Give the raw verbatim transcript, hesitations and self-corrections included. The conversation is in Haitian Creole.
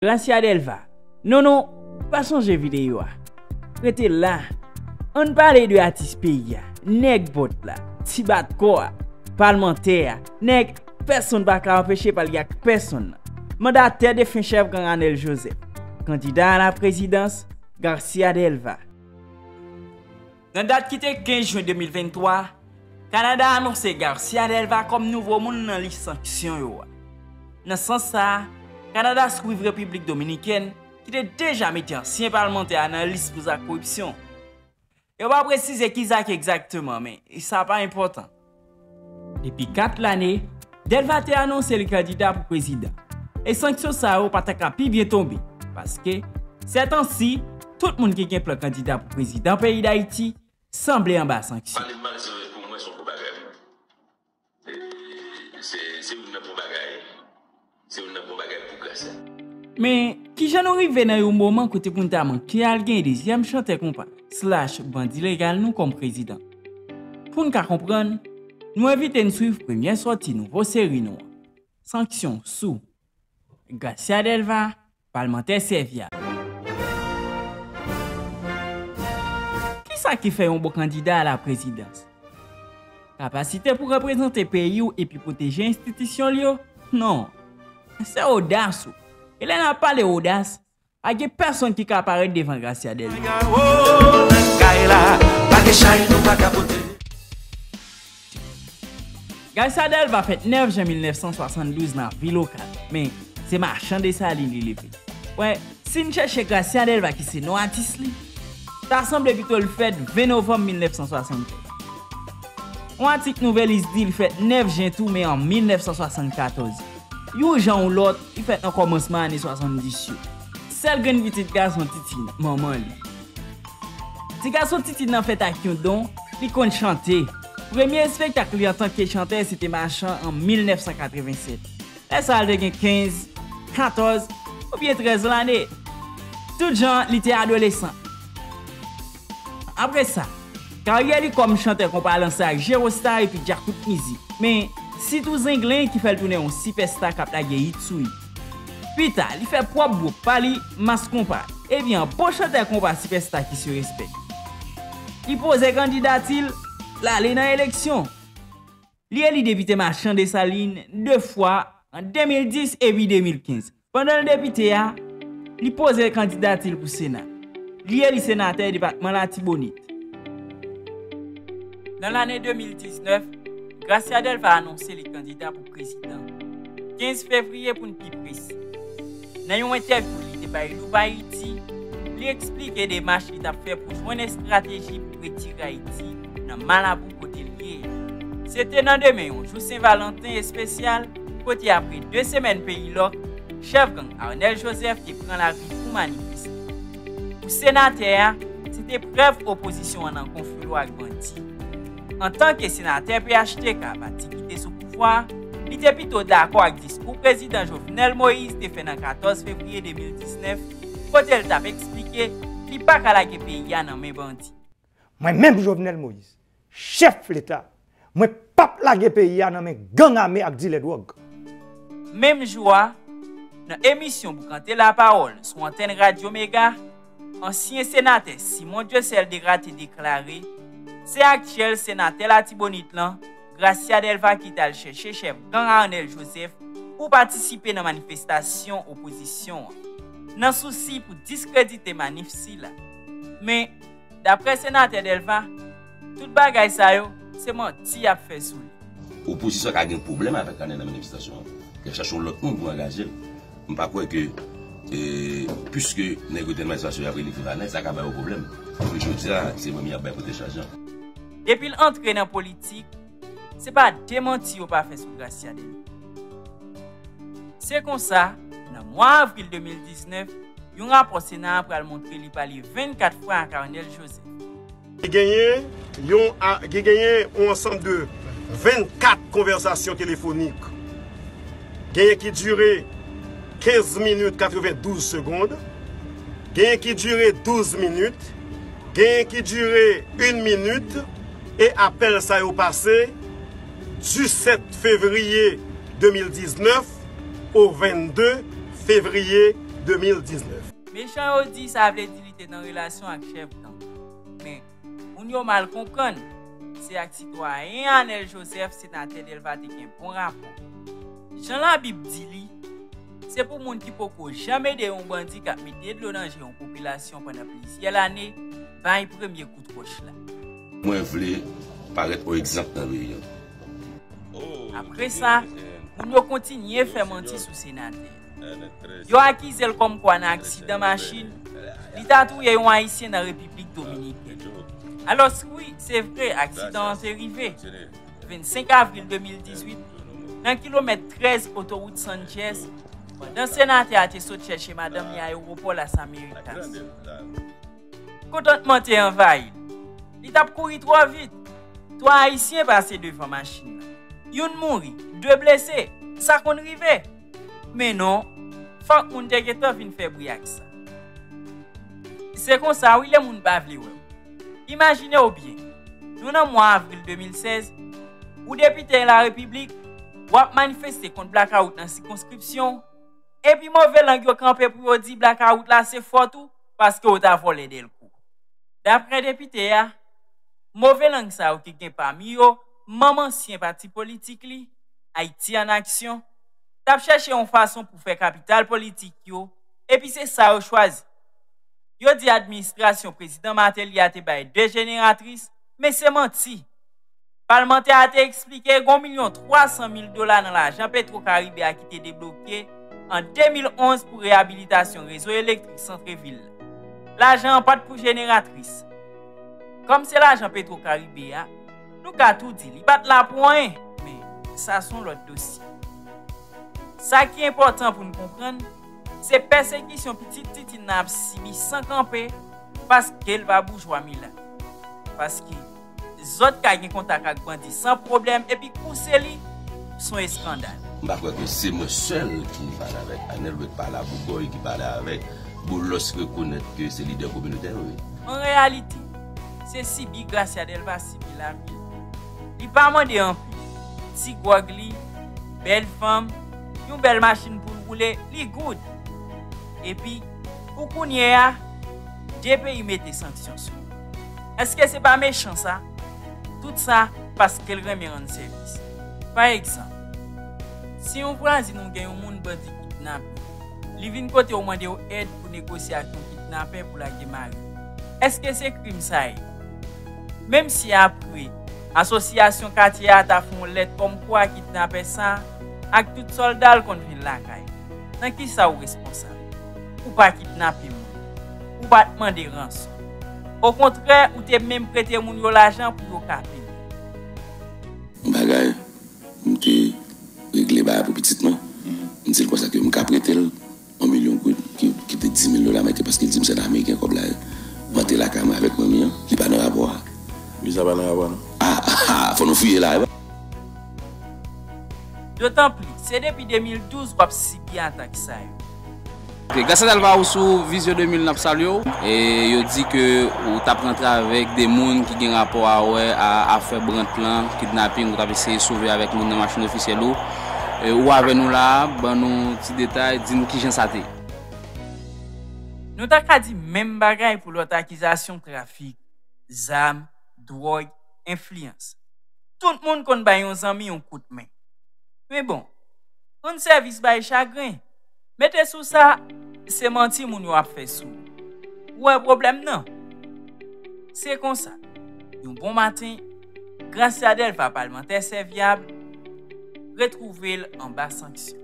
Gracia Delva. Non, non, pa sonje videyo a. Rete la. Ann pale de atis peyi a, nèg bòt la, ti bat kò a, palmantè a, nèg pèsonn pa ka anpeche pale ak pèsonn nan. Mandatè defen chèf gang Arnel Joseph. Kandida a la prezidans, Gracia Delva. Nan dat ki te kenz jen de mil venntwa, Kanada anonse Garcia Delva kòm nouvo moun nan lis sanksyon yo a. Nan sans sa a, Kanada swiv Repiblik Dominikèn, ki te deja mete ansyen palmantè a nan lis pou zak koripsyon. Yo pa presize ki zak egzakteman, men sa pa enpòtan. Depi kat lane, Delva te anonse li kandida pou prezidan. E sanksyon sa yo pa ta ka pi byen tonbe, paske, sètansi, tout moun ki gen plan kandida pou prezidan peyi Dayiti sanble anba sanksyon. Pale mal, se pou mwen, se yon bon bagay. E se, se youn nan bon bagay. Se youn nan bon bagay pou Gracia. Men, kijan nou rive nan yon moman kote pou n ta manke al gen dezyèm chantè konpa, slash bandi legal nou kòm prezidan? Pou n ka konprann, nou envite n swiv premyè sòti nouvo seri nou an. Sanksyon sou Gracia Delva, palmantè sèvyab. Kisa ki fè yon bon kandida a la prezidans? Kapasite pou reprezante peyi w epi pwoteje enstitisyon l yo? Non. Se odas ou. E lè n ap pale odas, pa gen pèsonn ki ka parèt devan Gracia Delva. Nan kay la, pa gen chay nou pa ka pote. Gracia Delva fèt nèf jen mil nèf san swasanndouz nan vil Okap, men se machan Desalin li leve. Wè, si n chèche Gracia Delva ki se non atis li, ta sanble pito l fèt ven novanm mil nèf san swasanntèz. Yon atik Nouvèlis di l fèt nèf jen tou, men an mil nèf san swasannkatòz. Yon jan ou lòt, li fèt nan kòmansman ane swasanndis yo. Sèl grenn pitit gason Titine, manman li. Ti gason Titine nan fèt ak yon don, li konn chante. Premye espektak li antanke chantè se te Machan an mil nèf san katrevennsèt. Lè sa a, l te gen kenz, katòz oubyen trèz lane. Tout jan, li te adolesan. Apre sa, karyè li kòm chantè konpa lanse ak Jero Star epi Djakout Mizik. Men, sitou Zenglen ki fè l tounen yon sipèsta k ap lage hit sou hit. Pita, li fè pwòp gwoup pa li, Mas Konpa. Ebyen, bon chantè konpa sipèsta ki se respè. Li poze kandidati l, l ale nan eleksyon. Li eli depite Machan Desalin de fwa an de mil dis epi de mil kenz. Pandan l depite a, li poze kandidati l pou Sena. Li eli senatè depatman Latibonit. Nan lane de mil diznèf, Gracia Delva anonse li kandida pou prezidan. Kenz fevriye, pou n pi presi. Nan yon entèvyou li te bay Loup Haïti, li eksplike demach li t ap fè pou jwenn estrateji pou retire Ayiti nan malabou kote l ye a. Se te nan demen yon jou Sen Valanten espesyal, kote apre de semèn peyi lòk, chèf gang Arnel Joseph te pran lari pou manifeste. Pou senatè a, se te prèv opozisyon an nan konfli l ak bandi. Antanke senatè P H T K, pati ki te sou pouvwa a, li te pito dakò ak diskou prezidan Jovenel Moïse te fè nan katòz fevriye de mil diznèf, kote l t ap eksplike li pa ka lage peyi a nan men bandi. Mwen menm Jovenel Moïse, chèf Leta, mwen p ap lage peyi a nan men gang ame ak dilè dwòg. Menm jou a, nan emisyon Boukante Lapawòl sou antèn Radyo Mega, ansyen senatè Simon Dieuseul Desgrates te deklare, se aktyèl senatè Latibonit lan, Gracia Delva, ki t al chèche chèf gang Arnel Joseph pou patisipe nan manifestasyon opozisyon an, nan sousi pou diskredite manif sila. Men, daprè senatè Delva, tout bagay sa yo, se manti y ap fè sou li. Opozisyon ka gen pwoblèm avèk Arnel nan manifestasyon an. Ke l chache yon lòt moun pou angaje l. M pa kwè ke, e, piske nèg yo te nan manifestasyon yo ap rele Fivanè, sa ka ba yo pwoblèm. Pou jodi a, se manmi y ap bay pote chaj lan. Depi l antre nan politik, se pa de manti yo pa fè sou Gracia Delva. Se konsa, nan mwa avril de mil diznèf, yon rapò Sena a pral montre li pale vennkat fwa ak Arnel Joseph. Li genyen yon a- li genyen yon ansanm de vennkat konvèsasyon telefonik. Genyen ki dire kenz minit katrevendouz segonn. Genyen ki dire douz minit. Genyen ki dire yon minit. E apèl sa yo pase disèt fevriye de mil diznèf o vennde fevriye de mil diznèf. Mechan yo di sa vle di li te nan relasyon ak chèf gang. Men, moun yo mal konprann, se ak sitwayen Anèl Joseph senatè Dèlva te gen bon rapò. Jan Labib di li, se pou moun ki poko janm ede yon bandi k ap mete dlo nan je yon popilasyon pandan plizyè lane bay premye kout wòch la. Mwen vle parèt yon egzanp nan peyi an. Apre sa, moun yo kontinye fè manti sou senatè. Yo akize l kòmkwa nan aksidan machin, li ta touye yon Ayisyen nan Repiblik Dominikèn. Alòs wi, se vre, aksidan an te rive vennsenk avril de mil dizuit, nan kilomèt trèz otowout Sanchez, pandan senatè a te sot chèche madanm li ayewopò Las Americas. Kontantman te anvayi l. Li t ap kouri twò vit. Twa Ayisyen pase devan machin nan. Youn mouri, de blese. Sa konn rive. Men non, fòk moun te gentan vin fè bri ak sa. Se konsa wi, lè moun pa vle wè w. Imajine w byen, nou nan mwa avril de mil sèz, ou depite larepiblik, w ap manifeste kont blakawout nan sikonskripsyon w, epi move lang yo kanpe pou yo di blakawout la se fòt ou paske w ta vòlè dèlko. Daprè depite a, move lang sa yo ki gen pami yo manm ansyen pati politik li, Ayiti an Aksyon, t ap chèche yon fason pou fè kapital politik yo, epi se sa yo chwazi. Yo di administrasyon prezidan Martelly a te bay de jeneratris, men se manti. Palmantè a te eksplike gen yon milyon twa san mil dola nan lajan Petro Karibe a ki te debloke an de mil onz pou reyabilitasyon rezo elektrik santrevil la. Lajan an pa t pou jeneratris. Kòm se lajan Petro Karibe a, nou ka tou di li pa t la pou anyen, men sa se yon lòt dosye. Sa ki enpòtan pou n konprann, se pèsekisyon pitit Titine nan ap sibi san kanpe paske l pa boujwa milat. Paske zòt ka gen kontak ak bandi san pwoblèm epi kouse li, se yon eskandal. M pa kwè ke se mwen sèl ki pale avèk Anèl, ou pale a Boubòy ki pale avèk Boulos, rekonèt ke se lidè kominotè yo ye. An reyalite, se sibi Gracia Delva sibi lavi l. Li pa mande anpil. Ti gwòg li, bèl fanm, yon bèl machin pou l woule, li good. Epi, pou kounye a, de peyi mete sanksyon sou li. Èske se pa mechan sa? Tout sa paske l renmen rann sèvis. Pa egzanp, si yon vwazin ou gen yon moun bandi kidnape, li vin kote w mande w èd pou negosye ak yon kidnapè pou lage mari, èske se krim sa ye? Menm si apre, asosyasyon katye a ta fè yon lèt kòmkwa kidnapè sa a ak tout sòlda l konn vin lakay, nan kisa w responsab? Ou pa kidnape moun. Ou pa t mande ranson. Okontrè, ou te menm prete moun yo lajan pou yo ka peye. Yon bagay m te regle bagay pou pitit mwen. M di l konsa ke m ka prete l yon milyon goud ki, ki te dis mil dola, men ke paske l di m se nan Ameriken kòb la ye. M antre lakay mwen avèk manmi an, li pa nan rapò a. Visa pa nan rapò a non. Ah, ah, fò nou fouye la. Dotanplis, se depi de mil douz w ap sibi atak sa yo. Ok, Gracia Delva, ou sou Vizyon de mil, n ap salye w. E yo di ke ou t ap rantre avèk de moun ki gen rapò a wè a afè Brandt lan, kidnaping, ou t ap eseye sove avèk moun nan machin ofisyèl ou. E ou avè nou la a, ban nou ti detay, di n kijan sa te ye. Nou ta ka di menm bagay pou lòt akizasyon trafik, zam, dwòg, enfliyans. Tout moun konn bay yon zanmi yon kout men. Men bon, rann sèvis bay chagren. Mete sou sa, se manti moun yo ap fè sou ou. Ou wè pwoblèm nan? Se konsa, yon bon maten, Gracia Delva, palmantè sèvyab, retwouve l anba sanksyon.